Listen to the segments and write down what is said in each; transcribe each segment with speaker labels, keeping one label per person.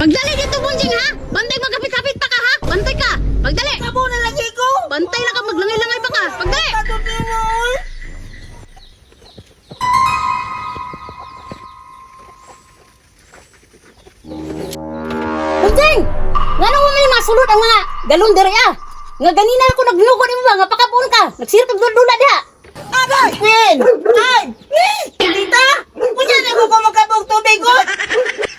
Speaker 1: Pagdali dito, Bunjing, ha? Bantay magkapit-kapit pa ka, ha? Bantay ka. Pagdali.
Speaker 2: Kabo na lagi ko.
Speaker 1: Bantay lang ka, maglangay-langay pa ka. Pagdali.
Speaker 2: Tatod nimo oy.
Speaker 1: Bunjing! Ngano mo may masulod ang mga galon diri ah? Nga ganina ako naglugod nimo ba nga pakabon ka. Nagsirap kag dula diha.
Speaker 2: Agay! Queen! Ay! Tita! Kunya na ko magkabog tubig ko.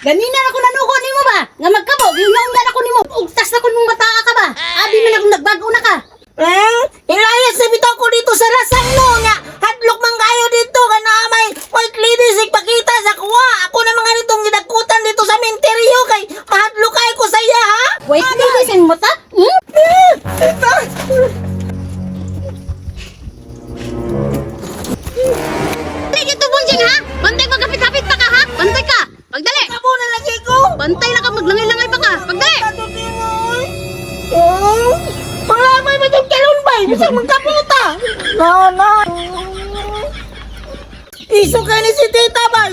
Speaker 1: Ganina ako nanugod nimo ba? Nga magkabog, hinaungan ako nimo. Ugtas na ko nung mataa ka ba? Abi man akong nagbago na ka.
Speaker 2: Eh, ilayas na bitaw ko dito sa rasang no nga. Hadlok man kayo dito ka na may white lady sig pakita sa kuha. Ako na mga nitong gidagkutan dito sa menteryo kay mahadlok kayo ko sa iya ha.
Speaker 1: White lady sa imong mata? Hmm?
Speaker 2: Eh, Tita!
Speaker 1: Dali dito, Bunjing, ha? Bantay magkapit-kapit pa ka, ha? Bantay ka. Pagdali.
Speaker 2: Kabo na lagi ko.
Speaker 1: Bantay lang ka, maglangay-langay pa ka. Pagdali.
Speaker 2: Tatod nimo oy. Oh, panglamay ba itong talon bay? Bisag magkaputa. No, no. Iso ka ni si tita bay.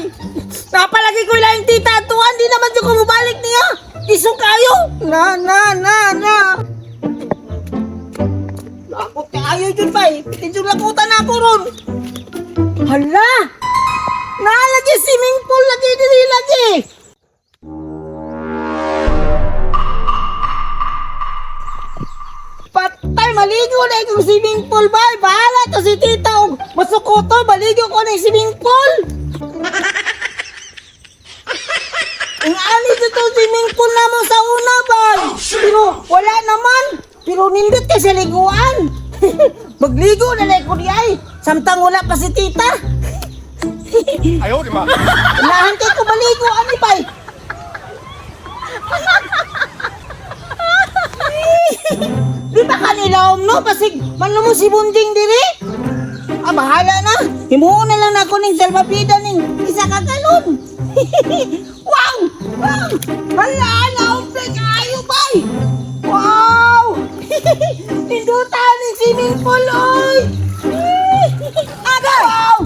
Speaker 2: Napalagi ko lang tita tuan di naman siya kumubalik niya. Iso kayo. Na, na, na, na. Lakot kayo dyan bay. Tinjong lakutan na ako ron. Hala! Nalagi swimming pool lagi diri lagi. Patay, maligo na ikong swimming pool ba? Bahala to si tita og masuko to, maligo ko na yung swimming pool. Ang ani to swimming pool namo sa una ba? Pero wala naman. Pero nindot kay sa liguan. Magligo na lang ko di ay. Samtang wala pa si tita.
Speaker 3: 哎呦我的妈！
Speaker 2: Unahan kay ko maligo ani bay. Di ba kanila no? Basig, man mo si Bunding diri? Ah, bahala na. Himuon na lang ako ning salbabida ning isa ka galon. Wow! Wow! Hala, naumple kaayo bay! Wow! Ninduta ning swimming pool, oy! Agay! Wow!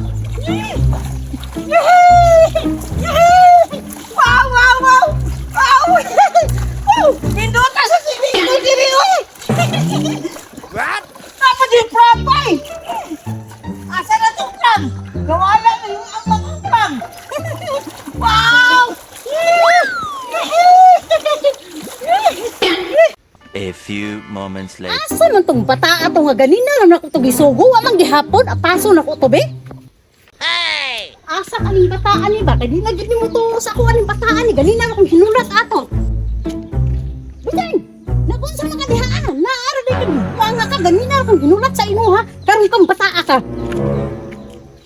Speaker 2: Wow, wow, wow! Wow! Wow! Ninduta sa swimming pool diri, oy!
Speaker 3: What?
Speaker 2: Dapat yung prank, bay! Asa na itong prank? Nawala na yung ang mga prank! Wow!
Speaker 4: A few moments later.
Speaker 1: Asa man tong bataa to nga ganina lang nako to gisugo, wa man gihapon apaso nako to be. Asa kaning bataan ni ba? Kay di na gid nimo to sa ako aning bataan ni ganina lang akong hinulat ato. Butang! Nagunsa man ka diha ah? Naara di ka mga ka ganina lang akong hinulat sa imo ha. Karon kang bataa ka.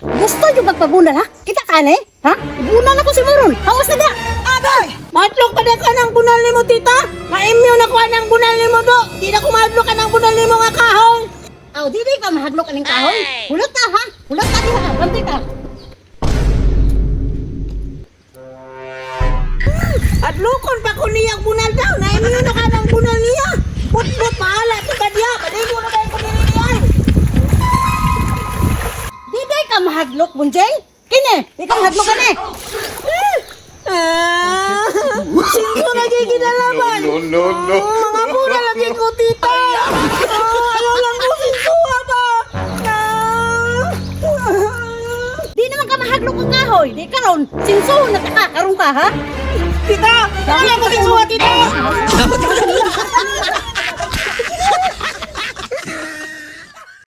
Speaker 1: Gusto yung magpabunal ha? Kita ka na eh? Ha? Ibunal ako si Moron. Hawas na da.
Speaker 2: Agay! Matlok pa na ka ng bunal nimo, tita! Ma-immune na ko ng bunal nimo, do! Di na ko maadlok ka ng bunal nimo nga kahoy!
Speaker 1: Aw, di di ka mahaglok aning kahoy. Hulot ta ha. Hulot ta diha. Bantay ka.
Speaker 2: Adlokon pa ko niya ang bunal daw! Na-immune na ka ng bunal niya! Putput, mahala to ka diya! Maligo na kayo ko niya!
Speaker 1: Di di ka mahadlok, Bunjeng. Kini, di ka mahadlok kani.
Speaker 2: Ah, sinso lagi ginalaban.
Speaker 3: No, no, no.
Speaker 2: Mga mura lagi ko, tita. Ah, ayaw lang ko sinso, ba? Ah.
Speaker 1: Di naman ka mahadlok og kahoy. Di karon, sinso na ta ka karon ka ha.
Speaker 2: Tita, ayaw lang ko sinso, tita.